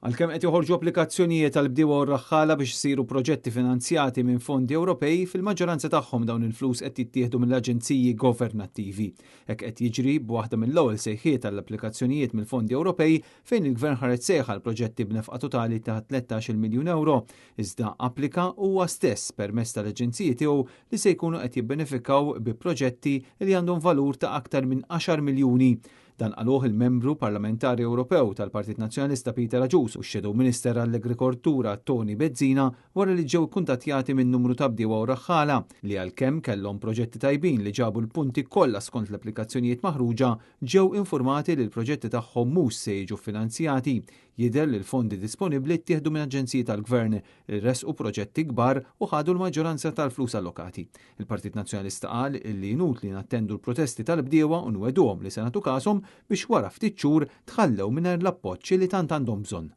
Għalkemm qed joħorġu applikazzjonijiet għal bdiewa u raħħala biex isiru proġetti finanzjati minn fondi Ewropej, fil-maġġoranza tagħhom dawn il-flus qed jittieħdu mill-aġenziji governattivi. Hekk qed jiġri b'waħda mill-ewwel sejħiet għall-applikazzjonijiet mill-fondi Ewropej fejn il-Gvern ħareġ sejħa għal proġetti b'nefqa totali ta' 13 miljun euro, iżda applika huwa stess permezz tal-aġenziji tiegħu li se jkunu qed jibbenefikaw bi proġetti li għandhom valur ta' aktar minn 10 miljuni. Dan qaluh il-membru parlamentari Ewropew tal-Partit Nazzjonalista Peter Agius u x-Shadow Minister għall-Agrikoltura Toni Bezzina wara li ġew ikkuntattjati minn numru ta' bdiewa u raħħala li għalkemm kellhom proġetti tajbin li ġabu l-punti kollha skont l-applikazzjonijiet maħruġa, ġew infurmati li l-proġetti tagħhom mhux se jiġu ffinanzjati. Jidher li l-fondi disponibbli ttieħdu minn aġenziji tal-Gvern li ressqu proġetti kbar u ħadu l-maġġoranza tal-flus allokati. Il-Partit Nazzjonalista qal li inutli nattendu l-protesti tal-bdiewa u nwegħduhom li se nagħtu kashom biex wara ftit xhur tħallew mingħajr l-appoġġ li tant għandhom bżonn.